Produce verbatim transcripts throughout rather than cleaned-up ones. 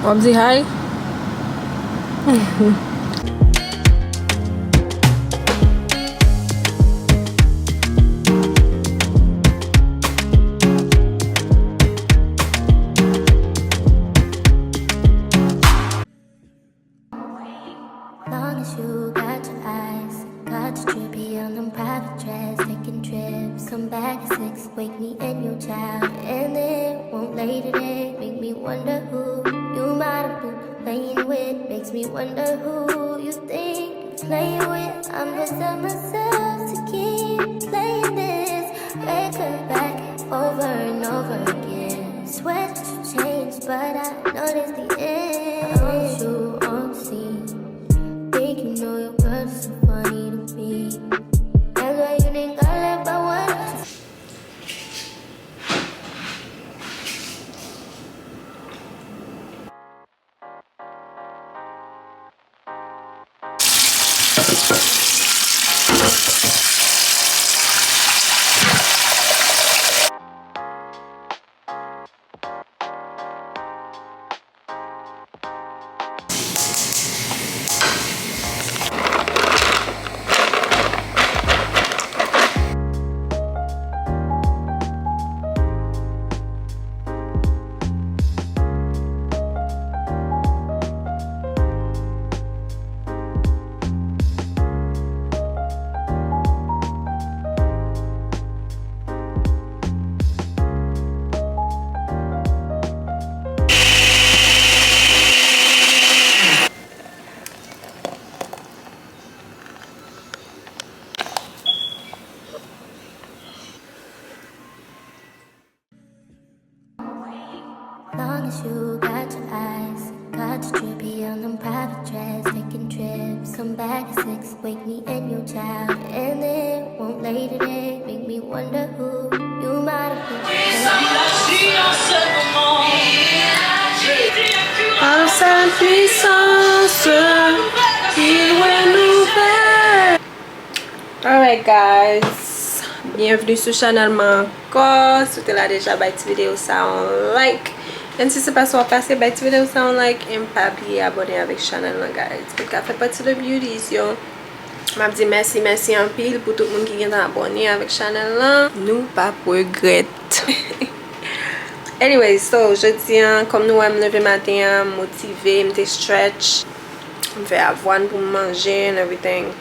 W ap di hi? Long as you got your eyes, got your drippy on them private jets, taking trips, come back at six, wake me and your child, and it won't lay today, make me wonder who you might have been playing with, makes me wonder who you think you're playing with. I'm beside myself to keep playing this record back over and over again. Swear that you changed, but I know this the end. I want you on the scene. Think you know your girl is so funny to me. That's why you didn't call up, but what Long as you got your eyes, got your drippy on them private jets, taking trips, come back at six, wake me and your child, and it won't lay today, make me wonder who you might have been. Par sa puissance, il renouvelle. Alright guys, byenvni sou chanèl mwen ankò. Si w te la deja, bay ti videyo sa yon like. And si se pa sa w ap pase, bay ti videyo sa yon like. And pa bliye abòne avèk chanèl lan guys. Pou n ka fè pati de Beauties yo. M ap di mèsi, mèsi anpil pou tout moun ki gentan abòne avèk chanèl lan. Nou p ap regrèt. Anyway, so, jodi an, kòm nou wè m leve maten an, m motive, m te stretch, m fè avwàn pou m manje and everything.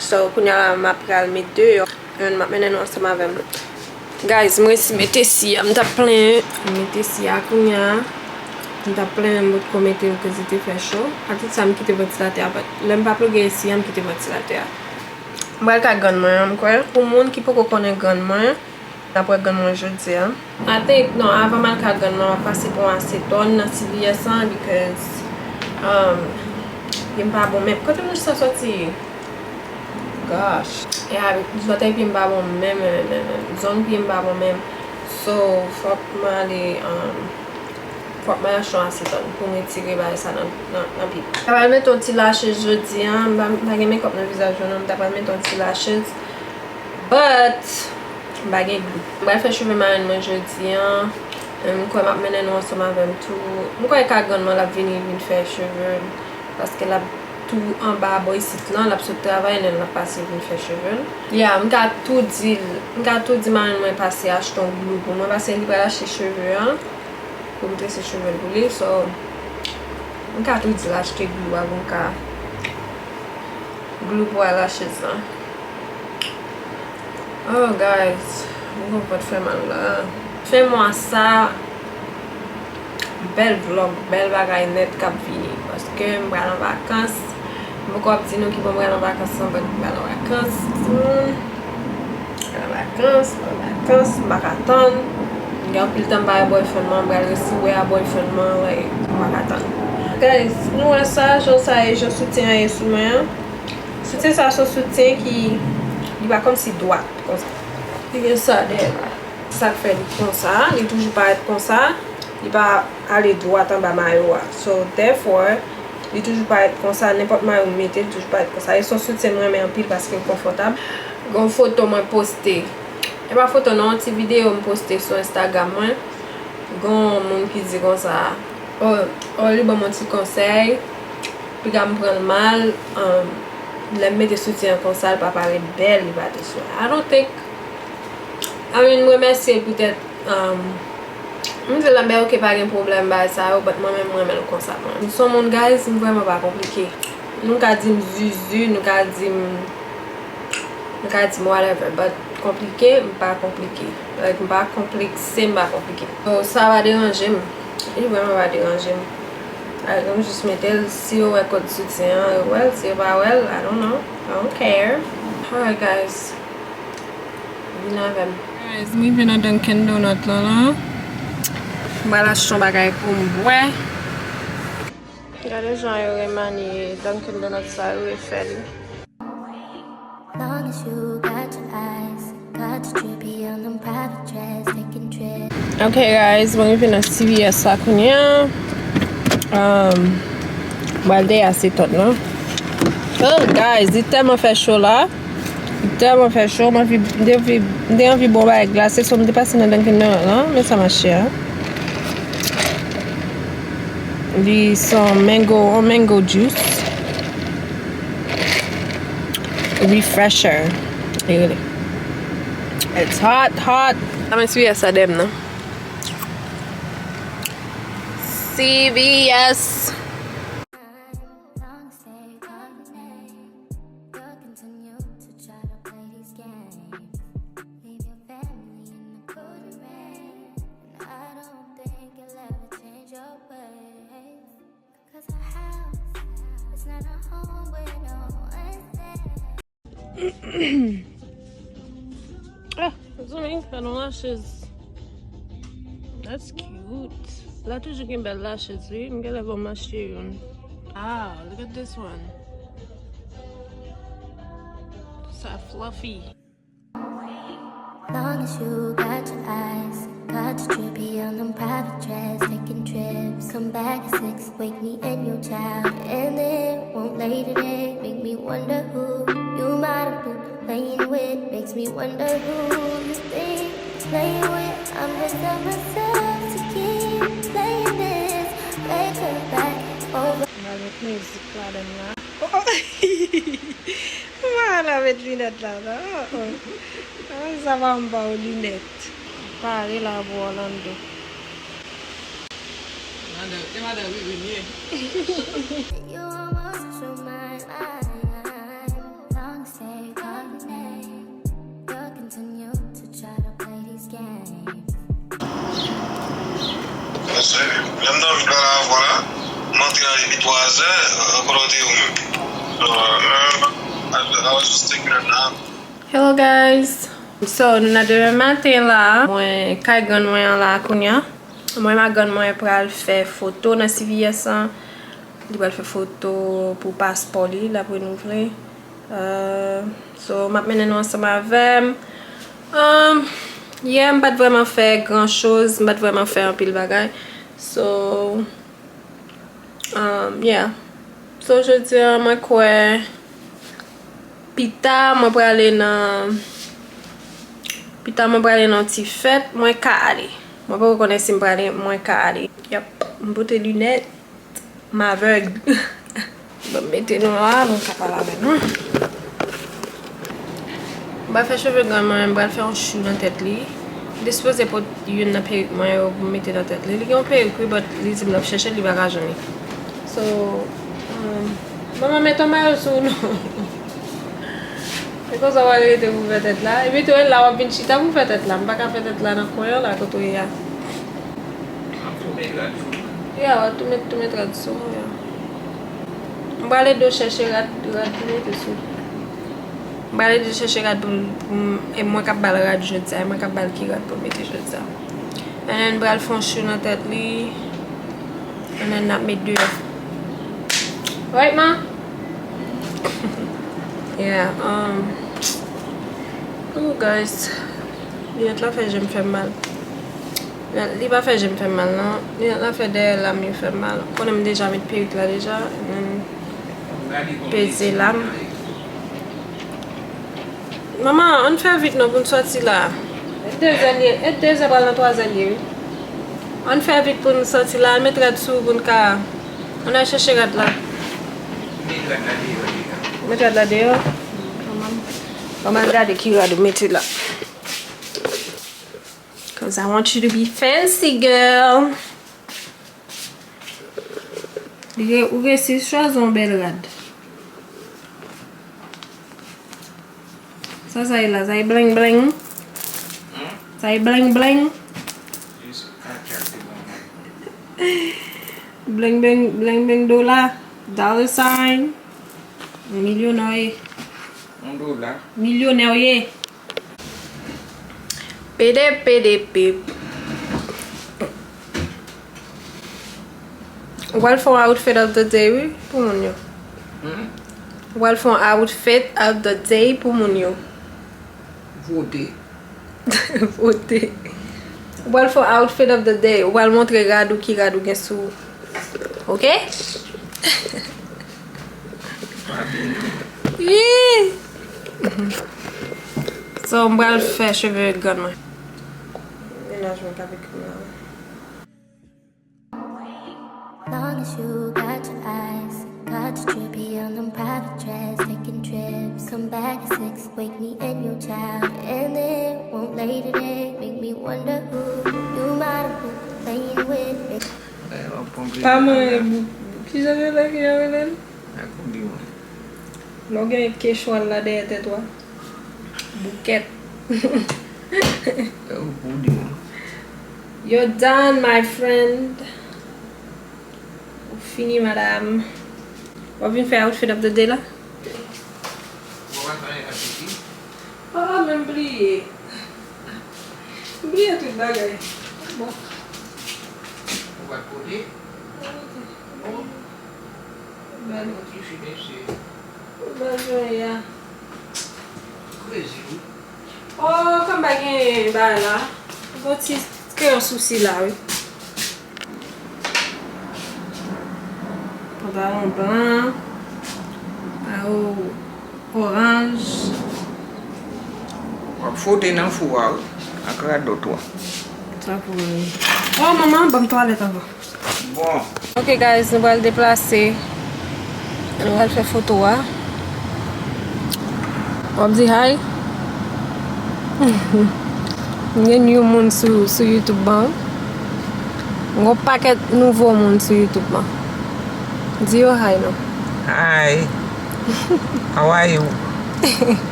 So, kounye a la, m ap pral met deyò. And m ap mennen nou ansanm avè m. Guys, m resi mete si a, m t ap plenyen. M mete si a kounye a. M t ap plenyen m potko mete l koz li te fè cho. Ak tout sa, m kite vantilatè a, but lè m pa ploge si a, m kite vantilatè a. M pral ka grann mwen an, m kwè. Pou moun ki poko konnen grann mwen, n ap wè grann mwen jodi a. I think, non, avan m al ka grann mwen, m ap pase pou yon asetòn nan C V S lan, because, um, pye m pa bon menm. Kote moun sa soti? Gosh. E avèk, zòtèy pye m pa bon menm, menm, menm, menm. Zòn pye m pa bon menm. So, fòk mwen ale, um, fòk mwen achte yon asetòn pou m retire bagay sa nan, nan, nan pye m. M ta pral mete yon ti lashes jodi a. M pa, m pa gen makeup nan vizaj mwen non, m ta pral mete yon ti lashes. But, m pa gen glou. M pral fè cheve marenn mwen jodi a. M kwè m ap mennen nou ansanm avè m tou. M kwè e ka grann mwen l ap vini vin fè cheve m. Paske l ap tou anba bò isit lan, l ap sot travay, and then l ap pase vin fè cheve l. Yeah, m ka tou di l, m ka tou di marenn mwen pase achte yon glou pou mwen, paske li pral achte cheve an, pou m trese cheve l pou li, so, m ka tou di l achte glou a pou m ka, glou pou al achte sa. Oh, guys, m gon vant fè mal la. Fen mwa sa, bèl vlòg, bèl bagay nèt k ap vini. Paske m pral an vakans. M poko ap di nou ki bò m pral an vakans lan, but m pral an vakans, timoun. M pral an vakans, m pral an vakans, m pa ka tann. Gen anpil tan m pa wè boyfriend mwen, m pral resi wè a boyfriend mwen, like, m pa ka tann. Guys, nou wè sa, jan sa ye, jan soutyen an ye sou mwen an. Soutyen sa se yon soutyen ki, li pa kòmsi dwat, konsa. Li gen sa dèyè la. Sa k fè li konsa, li toujou parèt konsa, li pa ale dwat anba mayo a. So, therefore, li toujou parèt konsa, nenpòt mayo m mete, li toujou parèt konsa. E se yon soutyen m renmen anpil paske l konfòtab. Gen yon foto mwen poste. E pa foto non, yon ti videyo m poste sou Instagram mwen. Gen yon moun ki di konsa, Oh, oh, li ban m yon ti konsèy. Piga m pran l mal. Um, lè m mete soutyen an konsa, l pa parèt bèl, li pa te sou. I don't think, I mean, m remèsye l poutèt, um, m di l, "Anben, ok, pa gen pwoblèm, bagay sa yo," but mwen menm, mwen renmen l konsa, mwen. M se yon moun, guys, m vrèman pa konplike. Nou ka di m zuzu, nou ka di m, nou ka di m whatever, but konplike, m pa konplike. Like, m pa konplekse, m pa konplike. So, sa pa deranje m. Li vrèman pa deranje m. Like, m jis mete l, si yo wè kòd soutyen an, yo wè l, si yo pa wè l, I don't know. I don't care. Alright, guys. Vin avè m. Guys, m rive nan Dunkin Donut lan la. M pral achte yon bagay pou m bwè. Gade jan yo remanye Dunkin Donut sa, yo refè li. Long as you got your eyes, got your drippy on them private jets, taking trips. Ok, guys, mwen rive nan C V S la kounye a. Um, m pral dèyè se tòt lan. Oh, guys, li tèlman fè cho la. Li tèlman fè cho, m anvi, m te anvi, m te anvi bwè yon bagay glase, so m te pase nan Dunkin Donut lan, men sa mache a. Li se yon mango, yon mango juice. Refresher, li rele. It's hot, hot. Sa men sou yè sa dèm nan. C V S. Long stay running. You'll continue to try to play these games. Leave your family in the cold rain. And I don't think you'll ever change your ways. 'Cause a house is not a home with no Wednesday. Ah, zanmi, gade yon lachèz. That's cute. La toujou gen bèl lachèz, wi. M genlè va m achte youn. Ah, look at this one. Sa fluffy. Long as you got your eyes, got your drippy on them private jets, taking trips. Come back at six, wake me in your child, and it won't late today. Make me wonder who you might have been playing with. Makes me wonder who you think playing with. I'm beside myself to keep playing this. Wake up back over. M pa met mizik ladann la. Oh, oh. M pa la met linèt la, non. Oh, oh. Ah, sa pa m ba w linèt. Pare la pou Orlando. Madan, e madan Vivi m ye. You almost out your mind, mind. Long stay running. You'll continue to try to play these games. Mesye, lè m dòmi dwa la avan la, m antre la depi twa zè, euh, kote w te ye ou menm? So, euh, I, I was just taking a nap. Hello guys. So, nou nan demen maten la, mwen kay grann mwen an la kounye a. Mwen ma grann mwen pral fè foto nan C V S an. Li pral fè foto pou paspò li, l ap renouvle. Euh, so, m ap mennen nou ansanm avè m. Um, yeah, m pa t vrèman fè gran choz, m pa t vrèman fè anpil bagay. So, um, yeah. So, jodi a, mwen kwè pita mwen prale nan, pita mwen prale nan yon ti fèt, mwen ka ale. Mwen poko konnen si m prale, mwen ka ale. Yep, m pote linèt. M avèg. Bon, m mete nou la, nou ka pale avè nou. M pral fè cheve grann mwen, m pral fè yon chou nan tèt li. M te sipoze pot youn nan perik mwen yo pou m mete nan tèt li. Li gen yon perik, wi, but li di m l ap chèche l, li pa ka jwenn li. So, um, manman, met yon mayo sou ou non. E konsa w al rete pou fè tèt la. Epi tou, la w ap vin chita pou fè tèt la. M pa ka fè tèt la nan kwen an la, kote w ye a. Ap tou met rad sou ou? Ya, w ap tou met, tou met rad sou ou, ya. M prale do chèche rad, rad pou mete sou. M prale do chèche rad pou, pou m, e mwen k ap ba l rad jodi a, e mwen k ap ba l ki rad pou l mete jodi a. And then m pral fè yon chou nan tèt li. And then n ap met deyò. Right, ma? Yeah, um, ooh, guys. Linèt la fè je m fè m mal. Li pa fè je m fè m mal, non. Li, li fè dèyè lam yo fè m mal. Konnen m deja met perik la deja. Mm, peze lam. Manman, ann fè vit non pou n sòti la. E de zè li ye, e de zè pral nan twa zè li ye, wi. Ann fè vit pou n sòti la, al met rad sou ou pou n ka, ann al chèche rad la. Met rad la deyò deja. Met rad la deyò. Kòman? Kòman, gade ki rad ou mete la. 'Cause I want you to be fancy, girl. Ou re-, ou resi chwazi yon bèl rad. Sa sa ye la? Sa ye bling bling? Hmm? Sa ye bling bling? Jis atrakte bon. Bling bling, bling bling dola, dollar sign. Milyonè w ye. Yon dola. Milyonè w ye. Pede, pede, pip. Ou pral fè yon outfit of the day, wi, pou moun yo. Hmm? Ou pral fè yon outfit of the day pou moun yo. Vote. Vote. Ou pral fè yon outfit of the day. Ou pral montre rad ou ki rad ou gen sou ou. Ok? Wi! So, m pral fè cheve grann mwen. Mennaj mwen k ap ekri m la. Long as you got your eyes, got your trippy on them private jets, taking trips, come back at six, wake me and your child, and it won't late today, make me wonder who you might have been playing with. Pa mwen, kijan rele, kijan rele l? Lè w gen kechwal la dèyè tèt ou a. Boukèt. You're done, my friend. Ou fini, madam. W ap vin fè outfit of the day la? Ah, men m bliye. M bliye tout bagay. Bon. Ou pa t pote? Ou bèl. Ou bèl jwe a. Crazy, wi. Oh, kòm pa gen bagay la. Gon ti kreyon sousi la, wi. Pantalon blan. Mayo oranj. W ap fwote nan fou a, wi. Ak radòt ou a. Sa pou mwen. Oh, manman, ban m twalèt anvan. Bon. Ok, guys, nou pral deplase. Nou pral fè foto a. W ap di hi? M gen new moun sou, sou YouTube ban. M gon pakèt nouvo moun sou YouTube ban. Di yo hi non. Hi. How are you?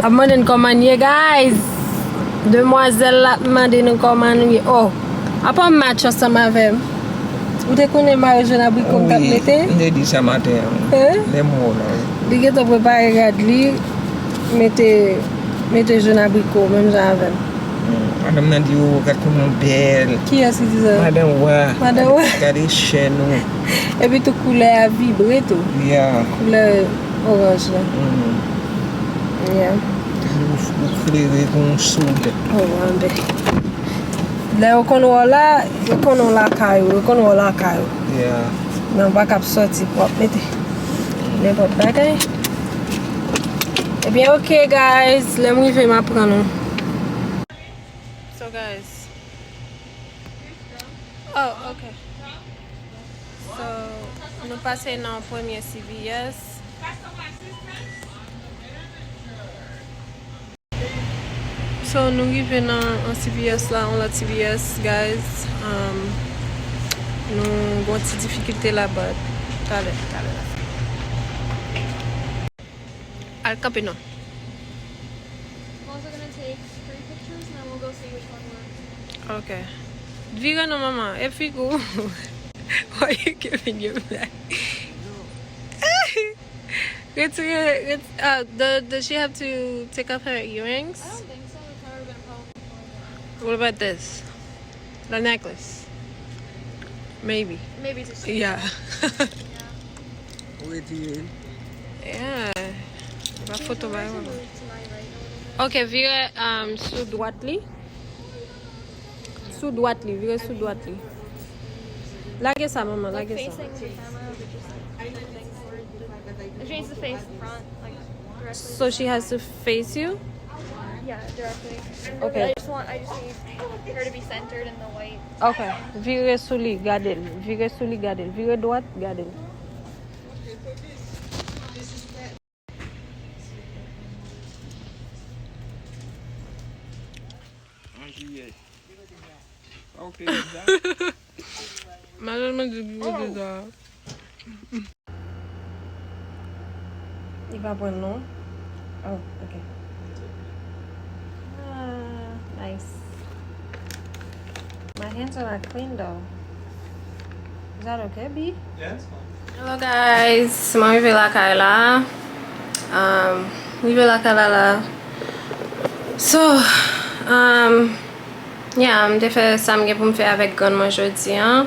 L ap mande n kòman n ye, guys. Demwazèl la ap mande nou kòman nou ye. Oh, apa w match ansanm avè m? Ou te konnen mayo jòn abriko m t ap mete? Wi, m te di sa maten an. Hein? Lè m wè w la, wi. Li gentan prepare rad li, mete, mete jòn abriko, menm jan avè m. Hmm, madanm nan di, "Oh, gad kòman w bèl." Kiyès ki di sa? Madan wa. Madan wa. Gade chèn ou. Epi tou koulè a vibre tou. Yeah. Koulè oranj la. Mm. Yeah. Ou, ou klere kon yon solèy. Oh, anben. Lè yo konn wè w la, yo konn w lakay ou, yo konn wè w lakay ou. Yeah. Men w pa kab sòti pou w ap mete nenpòt bagay. Ebyen, ok, guys, lè m rive, m ap pran nou. So, guys. Oh, ok. So, nou pase nan premye C V S. So, nou rive nan, nan C V S la, yon lòt C V S, guys. Um, nou gon ti difikilte la, but talè, talè la. Al kanpe non. I'm also gonna take three pictures and then we'll go see which one works. Ok. Vire non, manman. E figi w. Why you giving you that? Retire, ret-, uh, the, does she have to take off her earrings? I don't think so. It's never been a problem before, though. What about this? The necklace? Maybe. Maybe just. Yeah. Yeah. Ou retire l. Yeah. Ba foto ba yo. Ok, vire, um, sou dwat li. Sou dwat li, vire sou dwat li. Lage sa, manman, lage sa. She needs to face the front, like, directly. So she has to face you? Yeah, directly. Okay. I just want, I just need her to be centered in the white. Ok, vire sou li, gade l. Vire sou li, gade l. Vire dwat, gade l. An jiyè. Sa w te di a? Madanm mwen di ki kote sa. Li pa pran non. Oh, ok. Ah, nice. My hands are not clean though. Is that okay, B? Yeah, it's fine. Hello guys, mwen rive lakay la. Um, rive lakay la la. So, um, yeah, m te fè sa m gen pou m fè avèk grann mwen jodi an.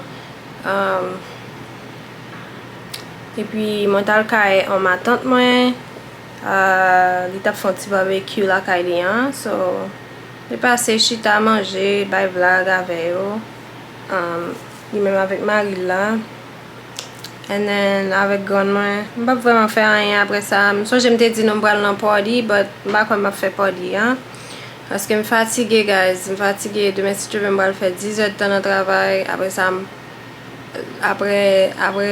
Um, epi mwen t al kay yon matant mwen. Uh, li t ap fè yon ti barbecue lakay li an. So, li pase chita manje, bay blag avè yo. Um, li menm avèk mari l la. And then, avèk grann mwen, m p ap vrèman fè anyen apre sa. M sonje m te di nou m pral nan party, but m pa kwè m ap fè party an. Paske m fatige, guys. M fatige. Demen, si Dye vle, m pral fè diz èdtan nan travay. Apre sa, m, apre, apre,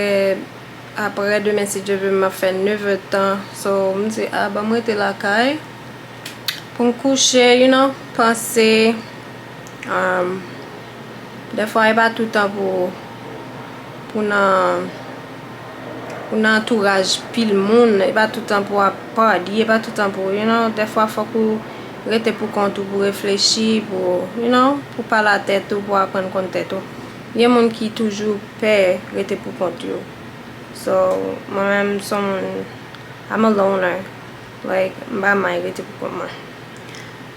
apre demen, si Dye vle, m ap fè nèf èdtan. So, m di, a, ban m rete lakay pou m kouche, you know, panse. Um, dèfwa, e pa toutan pou, pou nan, pou nan antouraj pil moun, e pa toutan pou ap party, e pa toutan pou, you know, dèfwa fòk ou rete pou kont ou, pou reflechi, pou, you know, pou pale a tèt ou, pou aprann konn tèt ou. Gen moun ki toujou pè rete pou kont yo. So, mwen menm, m se yon moun, I'm a loner. Like, m pa may rete pou kont mwen.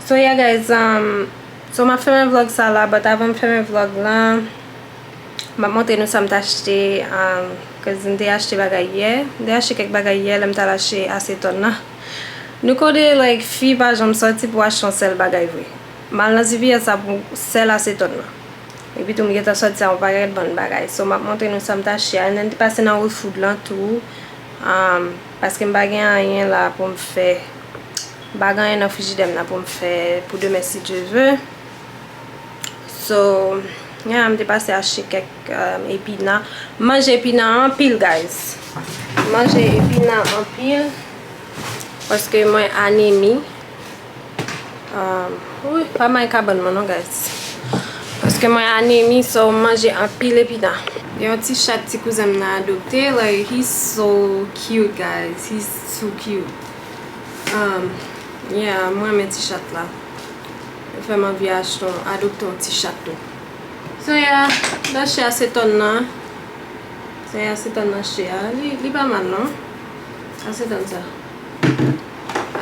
So, yeah, guys, um, so, m ap fèmen vlog sa la, but avan m fèmen vlog la, m ap montre nou sa m t achte, um, cause m te achte bagay yè. M te achte kèk bagay yè, lè m t al achte asetòn nan. Nou konnen, like, fi pa janm sòti pou achte yon sèl bagay vre. M al nan C V S la pou sèl asetòn nan. Epi tou, m gentan sòti a yon pakèt bann bagay. So, m ap montre nou sa m t achte a. And then, m te pase nan Whole Food lan tou. Um, paske m pa gen anyen la pou m fè. M pa gen anyen nan frijidè m nan pou m fè pou demen, si Dye vle. So, yeah, m te pase achte kèk, um, epina. M manje epina anpil, guys. M manje epina anpil. Paske mwen anemi. Um, wi, pa may kabann mwen non, guys. Paske mwen anemi, so m manje anpil epina. Gen yon ti chat ti kouzen m nan adopte, like, he's so cute, guys. He's so cute. Um, yeah, mwen renmen ti chat la. Li fè m anvi achte yon, adopte yon ti chat tou. So, yeah, m achte asetòn nan. Se asetòn nan achte a. Li, li pa mal non. Asetòn sa.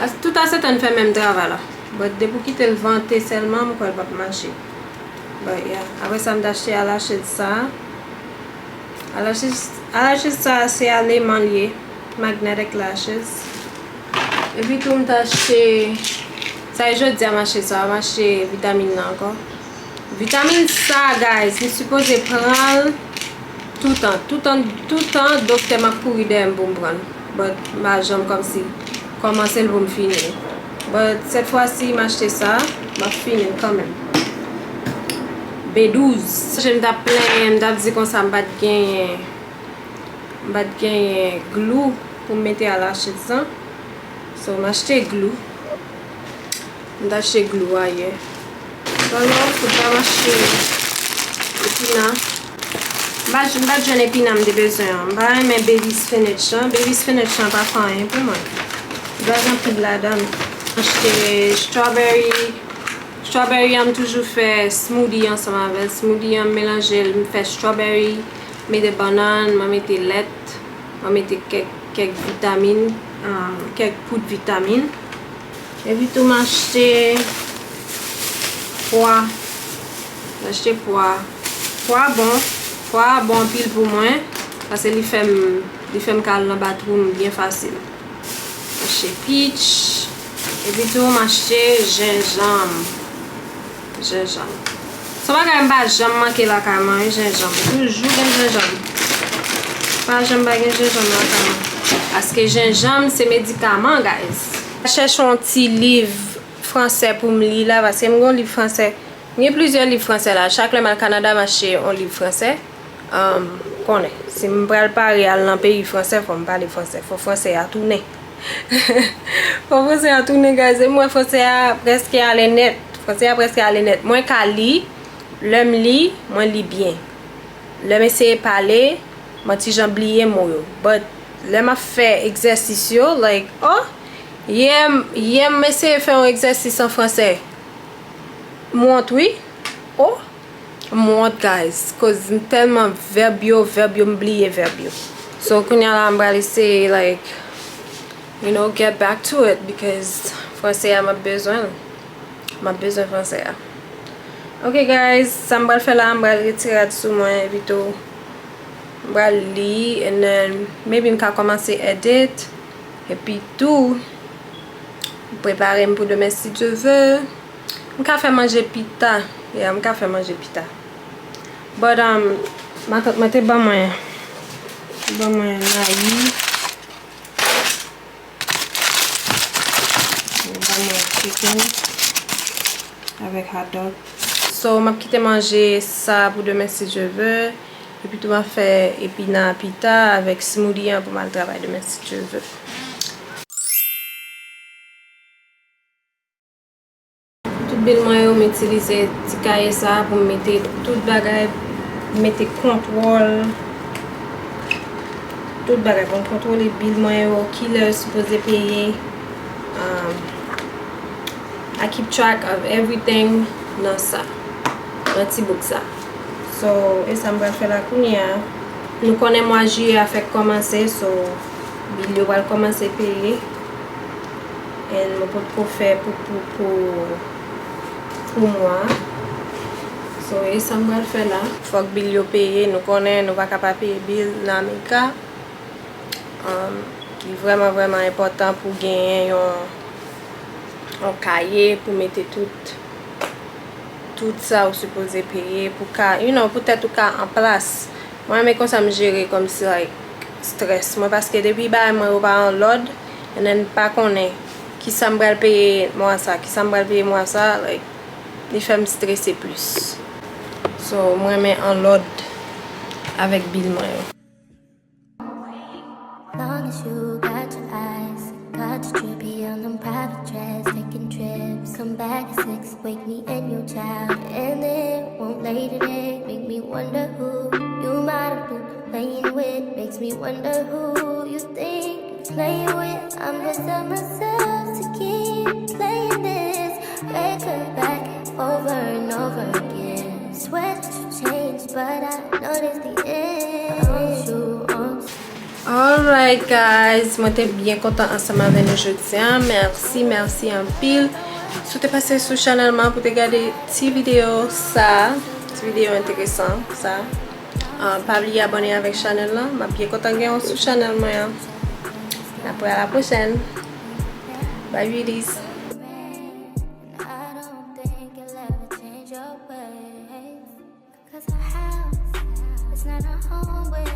As, tout asetòn fè menm travay la. But depi w kite l vante sèlman, m kwè l p ap mache. But yeah. Apre sa, m t achte alashes sa. Alashes, alashes sa, se aleman l ye. Magnetic lashes. Epi tou, m t achte, sa e jodi a m achte sa, m achte vitamin nan ankò. Vitamin sa, guys, m sipoze pran l toutan. Toutan, toutan, doktè m ap kouri dèyè m pou m pran l. But m pa janm kòmsi kòmanse l pou m fini l. But sèt fwa si m achte sa, m ap fini l kanmenm. B douz. Je m t ap plenyen, m t ap di konsa m pa t genyen, m pa t genyen glou pou m mete a la chèz lan. So, m achte glou. M t achte glou a yè. Alò, fout pa m achte epina. M pa, m pa t jwenn epina m te bezwen an. M pa renmen baby spinach lan. Baby spinach lan pa fè anyen pou mwen. Gaz anpil ladan l. M achte strawberry. Strawberry an, m toujou fè smoothie ansanm avè l. Smoothie an, m melanje l, m fè strawberry, mete bannann, mwen mete lèt, mwen mete kèk, kèk vitamin, ah, kèk poud vitamin. Epi tou, m achte pwa. M achte pwa. Pwa bon. Pwa bon anpil pou mwen, paske li fè m, li fè m ka al nan bathroom byen fasil. M achte peach. Epi tou, m achte jenjanm. Jenjanm. Se yon bagay m pa janm manke lakay mwen, wi, jenjanm. Toujou gen jenjanm. Pa janm pa gen jenjanm lakay mwen. Paske jenjanm se medikaman, guys. Chèche yon ti liv fransè pou m li la, paske m gen yon liv fransè. M gen plizyè liv fransè la. Chak lè m al Kanada, m achte yon liv fransè. Um, konnen, si m pral pare al nan peyi fransè, fò m pale fransè. Fò fransè a tounen. Fò fransè a tounen, guys. E m wè fransè a prèske ale nèt. Fransè a prèske ale nèt. Mwen ka li, lè m li, mwen li byen. Lè m eseye pale, mwen ti jan bliye mo yo. But lè m ap fè egzèsis yo, like, oh, yè, yè m eseye fè yon egzèsis an fransè. M wont, wi. Oh, m wont, guys. Koz m tèlman vèb yo, vèb yo, m bliye vèb yo. So, kounye a la, m pral eseye, like, you know, get back to it because fransè a m ap bezwen l. M ap bezwen fransè a. Ok, guys, sa m pral fè la, m pral retire rad sou mwen, epi tou, m pral li, and then, maybe m ka kòmanse edit, epi tou, prepare m pou demen, si Dye vle. M ka fè manje pita. Yeah, m ka fè manje pita. But, um, matant mwen te ban mwen, ban mwen mayi. Ban mwen chicken avèk hot dog. So, m ap kite manje sa pou demen, si Dye vle. Epi tou, m ap fè epina pita avèk smoothie an pou m al travay demen, si Dye vle. Tout bil mwen yo, m itilize ti kaye sa pou m mete tout bagay, mete kontwòl, tout bagay pou m kontwole bil mwen yo, kilè yo sipoze peye. Um, I keep track of everything nan sa, nan ti book sa. So, e sa m pral fè la kounye a. Nou konnen mwa jiyè a fèk kòmanse, so, bil yo pral kòmanse peye. And mwen potko fè pou, pou, pou, pou mwa. So, e sa m pral fè la. Fòk bil yo peye, nou konnen nou pa ka pa peye bil nan Amerika. Um, li vrèman, vrèman enpòtan pou genyen yon, yon kaye pou mete tout, tout sa ou sipoze peye pou ka, you know, pou tèt ou ka an plas. Mwen renmen konsa m jere kòmsi, like, strès mwen, paske depi bagay mwen yo pa an lòd, and then pa konnen kisa m pral peye mwa sa, kisa m pral peye mwa sa, like, li fè m strese plis. So, mwen renmen an lòd avèk bil mwen yo. Long as you got your eyes, got your drippy on them private jets, taking trips. Come back at six, wake me and your child, and it won't late today. Make me wonder who you might have been playing with. Makes me wonder who you think you're playing with. I'm gonna tell myself to keep playing this record back over and over again. Swear that you changed, but I know this the end. On you, on Alright, guys, mwen te byen kontan ansanm avè nou jodi a. Mèsi, mèsi anpil. Si w te pase sou chanèl mwen pou te gade ti videyo sa, ti videyo enteresan sa, ah, pa bliye abòne avèk chanèl lan. M ap byen kontan gen w sou chanèl mwen an. N ap wè a la pwochèn. Bye, beauties. I don't think you'll ever change your ways. 'Cause our house is not a home where